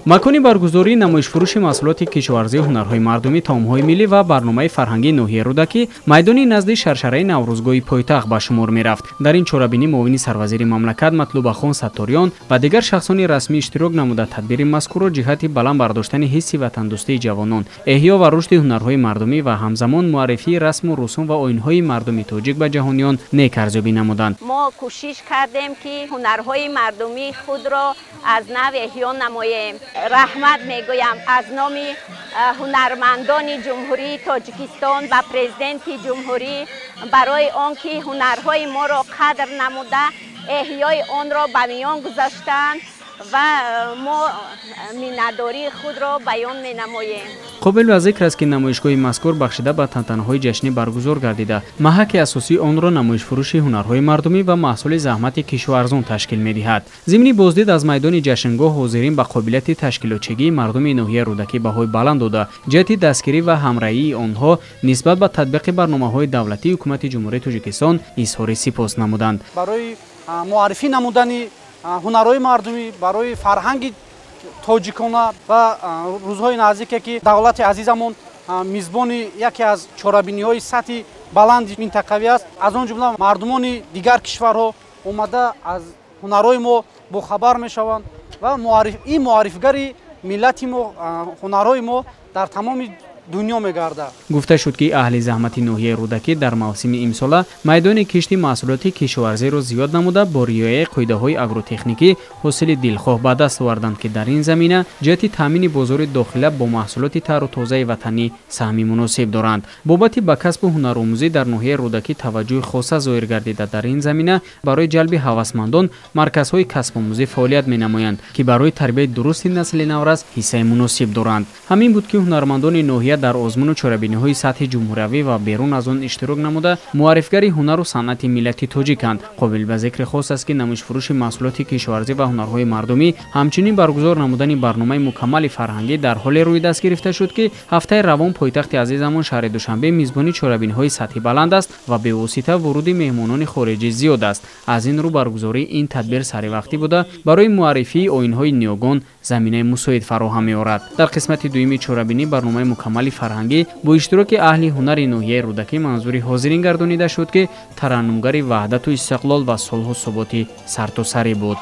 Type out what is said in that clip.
Макони баргузории намоишфурӯши маҳсулоти кишоварзии, ҳунарҳои мардумӣ, таомҳои миллӣ ва барномаи фарҳангии ноҳияи Рӯдакӣ майдони назди шаршараи Наврӯзгоҳи пойтахт ба шумор мерафт. Дар ин чорабинӣ муовини сарвазири мамлакат Матлубахон Сатториён ва дигар шахсони расмӣ иштирок намуда, тадбири мазкурро ҷиҳати баланд бардоштани ҳисси ватандӯстии ҷавонон, эҳё ва рушди ҳунарҳои мардумӣ ва ҳамзамон муаррифии расму русум ва оинҳои мардуми тоҷик ба ҷаҳониён нек арзёбӣ намуданд. Мо кӯшиш кардем, ки ҳунарҳои мардумии худро аз нав эҳё намоем. Раҳмат мегӯям аз номи ҳунармандони Ҷумҳурии Тоҷикистон ба Президенти ҷумҳурӣ барои он ки ҳунарҳои моро қадр намуда, эҳёи онро ба миён гузоштанд ва мо миннатдории худро баён менамоем. Қобил ба зикр аст, ки намоишгоҳи мазкур бахшида ба тантанаҳои ҷашнӣ баргузор гардида, маҳаки асосии онро намоишфурӯши ҳунарҳои мардумӣ ва маҳсули заҳмати кишоварзон ташкил медиҳад. Зимни боздид аз майдони ҷашнгоҳ ҳозирин ба қобилияти ташкилотчигии мардуми ноҳияи Рӯдакӣ баҳои баланд дода, ҷиҳати дастгирӣ ва ҳамраҳии онҳо нисбат ба татбиқи барномаҳои давлатии Ҳукумати Ҷумҳурии Тоҷикистон изҳори сипос намуданд. Барои муаррифӣ намудани ҳунарҳои мардумӣ, барои фарҳанги тоҷикона ва рӯзҳои наздике, ки давлати азизамон мизбони яке аз чорабиниҳои сатҳи баланди минтақавӣ аст, аз он ҷумла мардумони дигар кишварҳо омада аз ҳунарҳои мо бохабар мешаванд ва ин муаррифгари миллати мо, ҳунарҳои мо дар тамоми дунё мегардад. Гуфта шуд, ки аҳли заҳмати ноҳияи Рӯдакӣ дар мавсими имсола майдони кишти маҳсулоти кишоварзиро зиёд намуда, бо риояи қоидаҳои агротехникӣ ҳосили дилхоҳ ба даст оварданд, ки дар ин замина ҷиҳати таъмини бозори дохила бо маҳсулоти тару тозаи ватанӣ саҳми муносиб доранд. Бобати ба касбу ҳунаромӯзӣ дар ноҳияи Рӯдакӣ таваҷҷӯҳи хоса зоҳир гардида, дар ин замина барои ҷалби ҳавасмандон марказҳои касбомӯзӣ фаъолият менамоянд, ки барои тарбияи дурусти насли наврас ҳиссаи муносиб доранд. Ҳамин буд, ки ҳунармандони ноҳия дар озмуну чорабиниҳои сатҳи ҷумҳуриявӣ ва берун аз он иштирок намуда, муаррифгари ҳунару санъати миллати тоҷиканд. Қобил ба зикри хос аст, ки намоишфурӯши маҳсулоти кишоварзӣ ва ҳунарҳои мардумӣ, ҳамчунин баргузор намудани барномаи мукаммали фарҳангӣ дар ҳоле рӯи даст гирифта шуд, ки ҳафтаи равон пойтахти азизамон шаҳри Душанбе мизбони чорабиниҳои сатҳи баланд аст ва бевосита вуруди меҳмонони хориҷӣ зиёд аст. Аз ин рӯ баргузории ин тадбир саривақтӣ буда, барои муаррифии оинҳои ниёгон заминаи мусоид фароҳам меорад. Дар қисмати дуюми чорабинӣ барномаи мукаммали фарҳангӣ бо иштироки аҳли ҳунари ноҳияи Рӯдакӣ манзури ҳозирин гардонида шуд, ки тараннумгари ваҳдату истиқлол ва сулҳу суботи сартосарӣ буд.